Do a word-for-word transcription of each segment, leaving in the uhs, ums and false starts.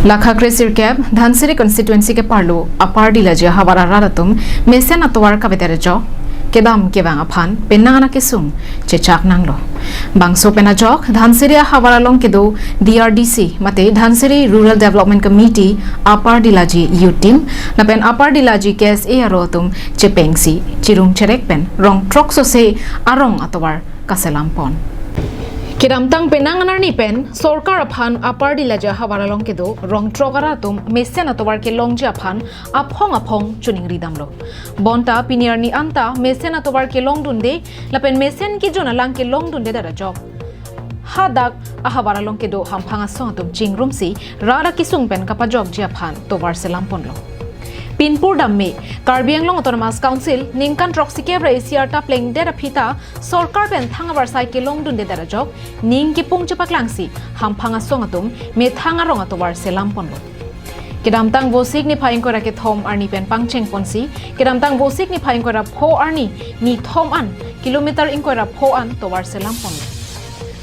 Lakha kre sirkep, Dhansiri constituency ke parlo, Upper Dilaji ahavar arat atum mesen atovar kavedet ajok kedam kevang aphan penang an akesung chechak nanglo. Bangso pen ajok, Dhansiri ahavar along kedo D R D C, mate Dhansiri Rural Development Committee, Upper Dilaji Youth Team, lapen Upper Dilaji K S A aro atum chepengsi, chirum cherek pen rong throk sose arong atovar kaselam pon. Kedamtang penang an arni pen, sorkar aphan Upper Dilaji ahavar along kedo rong throk arat atum mesen atovar kelongji aphan aphong aphong choningri damlo. Bonta pini arni anta mesen atovar kelongdunde, lapen mesen kejun alang kelongdunde det ajok, hadak ahavar along kedo hamphang asong atum chingrumsi rat akesung pen kapajokji aphan tovar selam ponlo. Pinpur damme, Karbi Anglong Autonomous Council ningkan throksi kep ra isi arta plengdet aphi ta sorkar pen thang avarsai kelongdunde det ajok ning kepung chepaklangsi hamphang asong atum methang arong atovar selam ponlo. Kedamtang Vosik niphai ingkoi ra kethom arni pen pangcheng ponsi, kedamtang Vosik niphai ingkoi ra pho arni nithom an, kilometer ingkoi ra pho an tovar selam ponlo.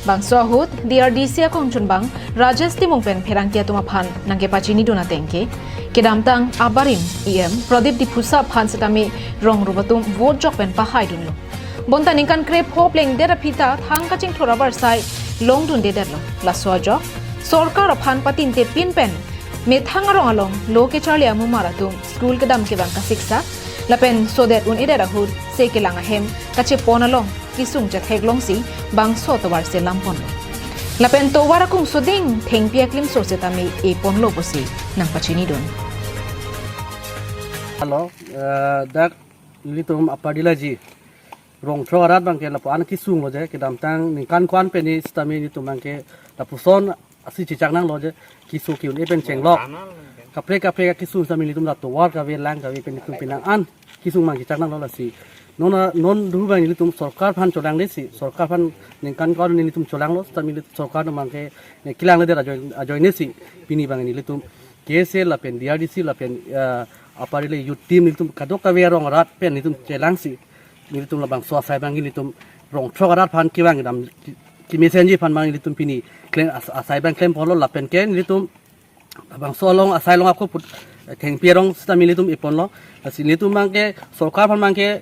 Bangso ahut, D R D C akongchunbang Rajesh Timung pen pherangke atum aphan nangkepachinidun ateng ke, kedamtang abarim E M Pradip Diphusa aphan sitame rong rup atum vote jok pen pahaidunlo. Bonta ningkan krepho plengdet aphi ta thang kachingthur avarsai longdunde detlo. Laso ajok, sorkar aphan patinte pin pen methang arong along lo kecharli amumar atum school kedam kevang kasiksak, lapen sodet un-edet ahut se kelang ahem kachepon along kesung chetheklongsi bangso tovar selam ponlo. Lapen tovar akung soding thengpi aklimso setame e ponlo pusi nangpachinidun. Hello, eh, dak nelitum Upper Dilaji rong throk arat abangke lapu-an kesunglo je, kedamtang ningkan ko-an pen ni sitame nelitum abangke lapuson asi chechak nanglo je, keso ke-un-e pen chenglok. Kaprek kaprek kesung sitame nelitum la tovar kave lang kave pen nelitum penang an kesung abang chechak nanglo lasi. Non, non duhu abang nelitum sorkar aphan cholanglesi, sorkar aphan ningkan ko-an nelitum cholanglo, sitame nelitum sorkar atum abangke ne kelangledet ajoine, ajoinesi pini abang nelitum K S A lapen D R D C lapen, eh, Upper Dila Youth Team nelitum kadokave arong arat pen nelitum chelangsi, nelitum labangso asai abang nelitum rong throk arat aphan kevang kedam ke, kemesenji aphan abang nelitum pini klem as-, asai abang klem ponlo lapen ke nelitum labangso along asai along ako put, eh, thengpi arong sitame nelitum e ponlo. Lasi nelitum abangke sorkar aphan abangke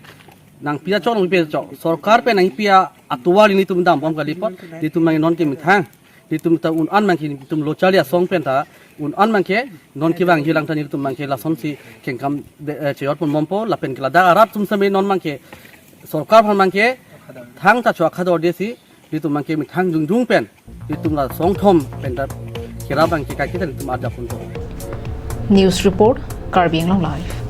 nangpi achok nangpi achok, sorkar pen nangpi atovar nelitum dam bom kali apot, nelitum abang non ke methang nelitum ta un-an abangke nelitum lo charli asong pen ta un-an abangke non kevangji lang ta nelitum abangke lasonsi kengkam de, eh, cheyot pon bompo lapen ke ladak arat atum sitame non abangke sorkar aphan abangke thangta cho akhador desi nelitum abangke methang jongjong pen nelitum la songthom pen ta kerap abangke kaiketa nelitum arjap ponpo. News report, Karbi Anglong Live.